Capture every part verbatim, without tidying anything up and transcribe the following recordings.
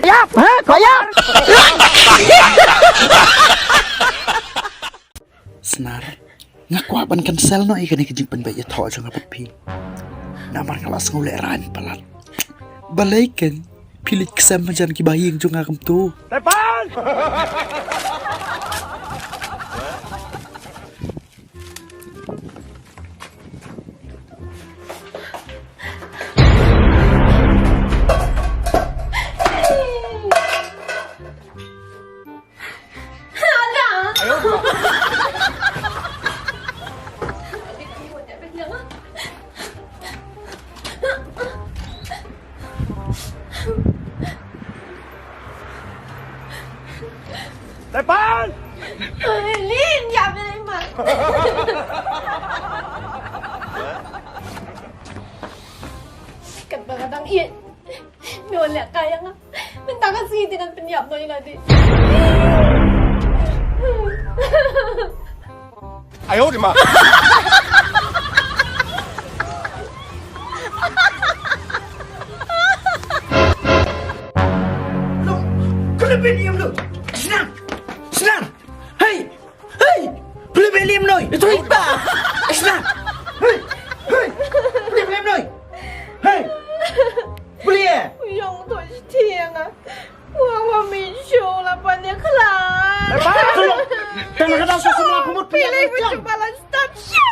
Ïap! Ha? Ko ïap! Snar. Nga kwah ban cancel noh ïa kane ka jingpynbeit ïathoh jong nga bad phi. Namar nga la sngew lehraiñ palat. Balei kein phi leit ksem hajan ki bahaïing jong nga kumto? Tepan! Lin, ïa, Lin, ma. Kat ba ka dang ïeit. Me wan leh kai ïa nga. Mynta ka sngi te ngan pynïap noh ïa lade. 哎呦我的妈！ Lo, kena bini em lo. Senang. Senang. Hei. Hei. Beli beli em noi. Itu iba. Senang. Hei. Hei. Beli beli em noi. Hei. Beli eh. Uyong tu tiang ah. Wa wa mi shu la pan dia khlad. Tang na ka dau sa semla pemut pia. Pilih baju balas tak shu.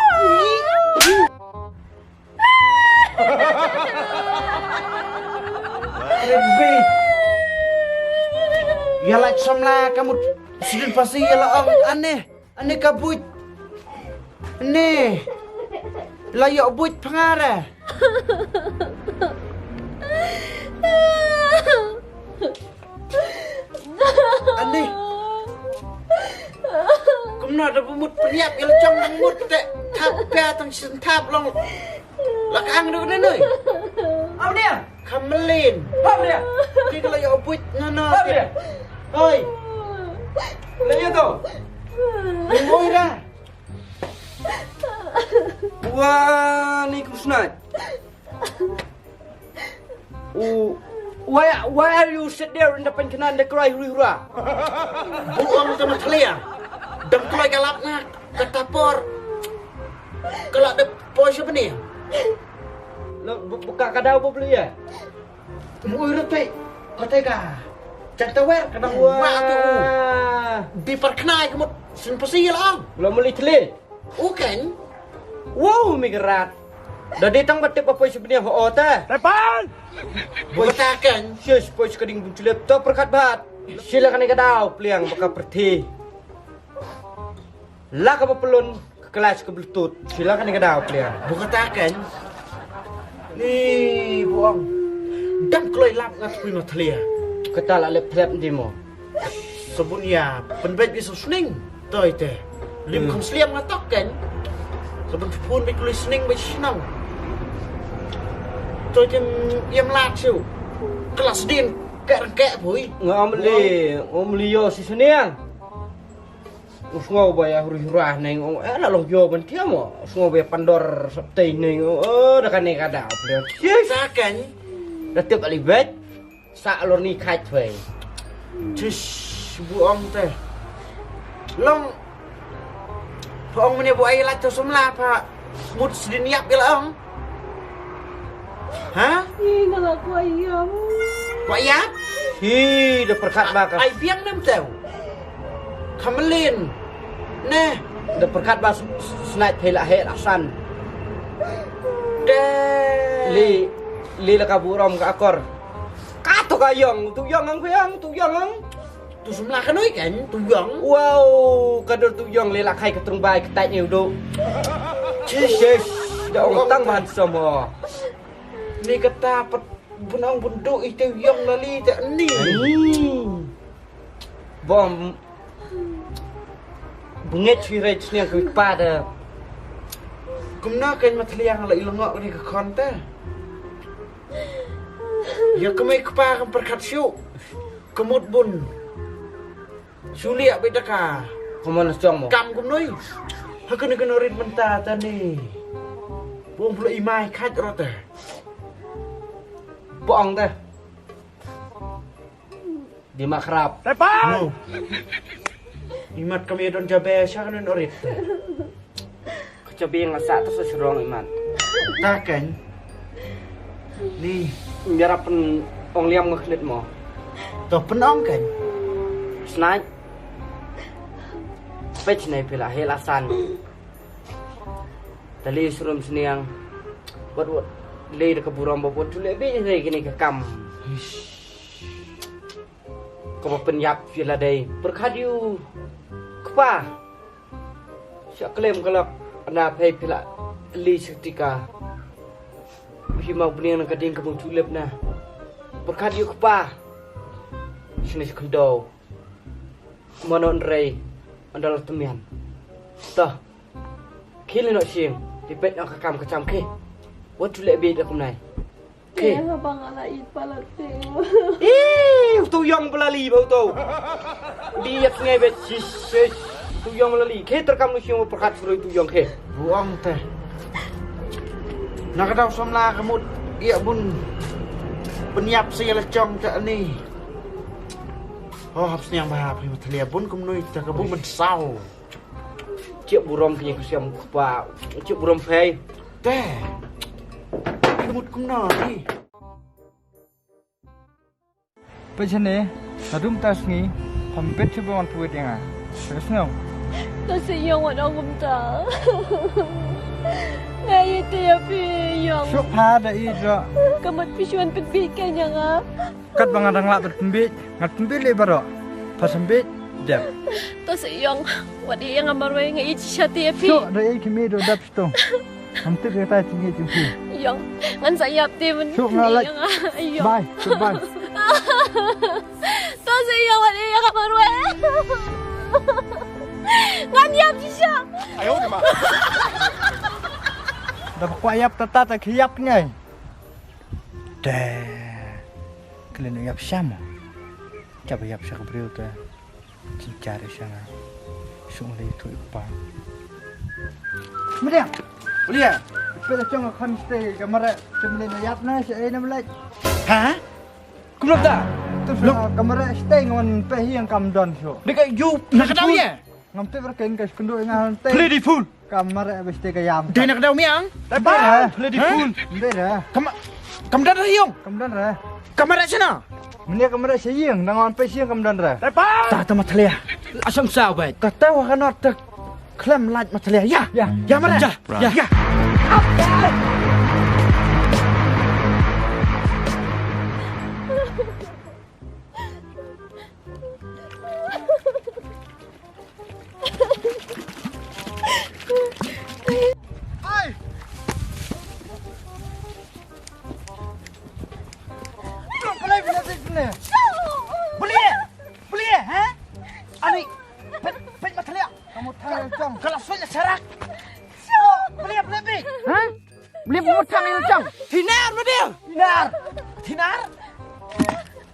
Rebbe. Ïa la samla ka mut sidin pasi ïa la ong ane. Ane ka buit. Ane. La ïoh buit pangara. Ani. Kumno da ba mut pynïap ïa la jong dang mut te thap pia tang shin thap long. La ka ang da ba noi. Am dia. Kamelin. Am dia. Ti ka la ïa buit na no. Am dia. Hoi. La ïa to. Ni moi ra. Wah, ni kum snai. U, why, why are you sit there in the penkinan de cry huri hura? Buang te ma thlia. Dam kloi ka lap na ka tapor. Ka la de poi sha bani. Lo bu-, buka ka dau bu beli ya. Mu ui rete. Ka te ka. Chat ta wer ka dang wa tu. Di par khnai ka mut sin pasi la ang. Lo muli thli. U ken. Wow, mi gerat. Da dei tang ba tip ba poi sha bniah ho te. Tepan. Poi ta ken. Shush, poi sha ka ding bun chlep to pyrkhat bat. Sila kane ka dau pliang ba ka pyrthi. La ka ba pelun ka kelas ka bluetooth. Sila kane ka dau pliang. Bu kata ken. Ni buang. Dam kloi lap ngat kui ma thlia. Kata la lep thlep ndi mo. Sabun ïa pynbeit bi sning. Toi te. Lim kham sliam nga tok ken. Sabun phun bi kuli sning bi shnong. Toi te ïam lak siu. Kelas din ke rengke bui. Nga om li, om li yo si sniang. U sngew ba ïa huri hura neng ong eh la long yo ban tiam o. U sngew ba ïa pandor saptei neng ong oh da kane ka da. Sa ken. Da tip ali bet. Sa lor ni khait wei. Tis bu ong te. Long. Pha ong mene bu ai la to sumla pha. Mut sidin ïap ila ong. Ha? Ih, nga la kwah ïam. Kwah ïap? Hi, da pyrkhat ba ka. Ai biang nem teu. Kamelin. Neh. Da pyrkhat ba s-, s-, snait phei la heh la san. Deh. Li, li la ka burom ka akor. Ka to ka yong, tu yong ang, tu yong ang. Tu semla ka noi kan, tu yong. Wow, ka dur tu yong le la khai ka trung bai ka tai ni u do. Sis, sis, da ong tang ban som ho. Ni kata pat bun ong bun do i tu yong la li ta ni. Hmm. Bom. Bunget si rej ni ku pa da. Kumno kein Mathlia, nga la i lyngngoh kane ka khon te. Ïa ka mei kpa kam pyrkhat shuh. Ka mut bun. Shu liah beit da ka. Kumno la jong mo? Kam kumno i? Ha kane kane rit mynta tani. Bun pula i mai khat rot te. Bong te. Di ma khrap. Tepa! No. Imat kami don jabe sha kane kane rit. Ka jabe nga sa to sa srong imat. Ta kein. Ni. Biar pyn ong liam nga khlit mo. To pyn ong kein. Snai. Pech nai pila hela san. Tali surum sniang. Wat wat. Lei da ka burom ba wat tu le be ne kini ka kam. Ish. Kaba pynïap ïa lade pyrkhat ïa u kpa. Sha klem ka lok anda phi phi la li seketika. Phi mau bniang na ka ding ka bang tulip na. Pyrkhat ïa u kpa. Shane shi khyndew. Mano nrei anda la temian. Tah. Khie lyngngoh sing, phi peit noh ka kam ka jam khie. Wat tu leh beit da kumnai. Khie. Ïa nga ba nga la ïeit palat te. Ih, uto u ïong ba la li ba uto. Di ïa sngew beit shish shish. Uto u ïong ba la li. Khie, tyrkam noh sing, pyrkhat briew uto u ïong khie. Buong te. Na ka daw samla ka mut ïa bun. Pynïap sa ïa la jong te ani. Oh, hap sniang ba hap hi Mathlia bun kumno ita ka bun mynsaw. Chip burom kini ku siam kpa. Chip burom phai. Te. Ka mut kumno ni. Peit shane, nadum ta sngi, pha ym peit shuh ba wan pyrkhat ïa nga. Peit sngew. To sa ïong wat ong kumta. Nga ïeit ïa phi ïong. Shuh pha da ïeit ruh. Ka mut phi shu wan pynbieit kein ïa nga. Katba nga dang lah ban pynbieit, ngan pynbieit lei baroh. Pha shu bieit, dep. To sa ïong, wat ïa nga marwei, nga ïeit shisha te ïa phi. Shuh, da ïeit ki mei ruh dep shuh. Ngam tip ïa kata jingïeit jong phi. Ïong, ngan sa ïap te ban. Shuh, nga leit. Ïong. Bye, shuh, bye. To sa ïong, wat ïa nga marwei. Ngan ïap shisha. Ayo, de ma. Da ba kwah ïap tata ta ki ïap ngai. Te. Khlem ïap sha mo. Jab ïap sha ka briew te. Jynjar sha nga. Shu lei tu i pa. Madiang. Madiang. Phi la jong kham stay ka mare. Te mlei na ïap na sha ei na mlei. Ha? Kumno ta? Tu sha ka mare stay ngan pe hiang kam don shu. Dei ka yu na ka dau ye. Ngam tip ra kein ka skundu nga han te. Play di phone. Ka mare ba stay ka yam. Dei na ka dau miang. Dei ra. Play di phone. Dei ra. Kam kam don ra hiong. Kam don ra. Ka mare shana. Mane ka mare sha ïing, nang wan pe sha ïing kam don ra. Ta ta Mathlia. Asam sa bai. Kata wa ka not tak. Khlem lait Mathlia. Ya. Ya. Ya mare. Ya. Ya. Ya. Ai! Boleh, boleh, boleh. Boleh, boleh, ha? Ani, pet, pet Mathlia. Kamu tahu, Cong. Kalau sulit serak. Boleh, boleh, boleh. Ha? Boleh, boleh, Cong, ini, Cong. Thinar, boleh. Thinar. Thinar.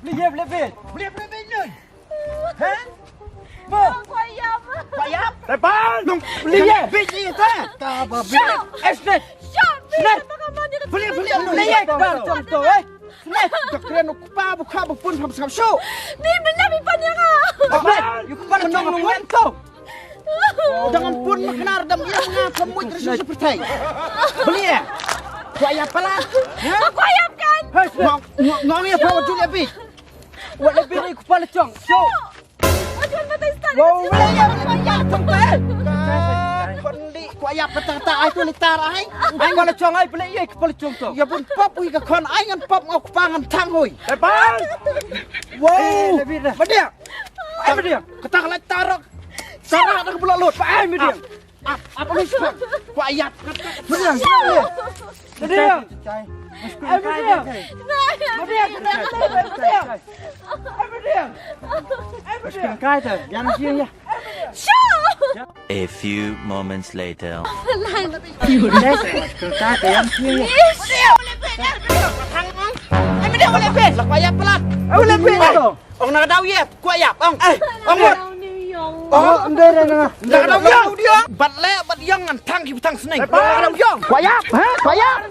Boleh, boleh, boleh. Boleh, boleh, boleh. Ha? Ba. Kwah ïap. Kwah ïap? Tepan. Nong beli ye. Beli ye ta. Ta ba beli. Shut. Eh, shut. Shut. Beli, beli, beli ye. Ba tong to, eh. Shut. Dak kren u kpa bu kha bu pun ham sam shu. Ni benda bi pan ya nga. Ba. Yu kpa nong nong to. Dang pun ma knar dam ïa nga ka muid rsu su pertai. Beli ye. Kwah ïap pala. Ha? Kwah ïap kan. Hei, ngong ngong ïa pa wa jul ïa bi. Wa le biri ku pala chong. So. Wa jual mata istan. Wow, wa le ïa, wa le ïa, chong pa. Ka, kon li, kwah ïap kata kata, ai tu li tar ai. Ai kwah la chong ai, beli ïa, kwah la chong to. Ïa bun pop ui ka kon, ai ngan pop ngau kpa ngan thang hui. Tepan. Wow. Eh, le bira. Madia. Ai madia. Kata ka la tarok. Tarok dah kepala lut. Ai madia. Ap, ap, ap, ap, kwah ïap. Madia. Madia. Everything. Everything. Everything. Everything. Everything. A few moments later. Ong na ka daw ïap, kwah ïap, ong. Ong wat. Ong wat. Ong, ong, ong, ong. Bad leh bad ïong ngan thang ki bthang sneng. Kwah ïap, ha? Kwah ïap.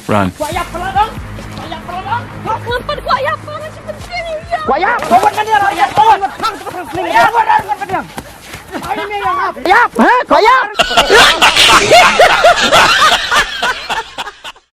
Run. Kwah ïap, kwah ïap. Kwah ïap, kwah ïap. Kwah ïap, kwah ïap. Kwah ïap, kwah ïap. Kwah ïap, kwah ïap.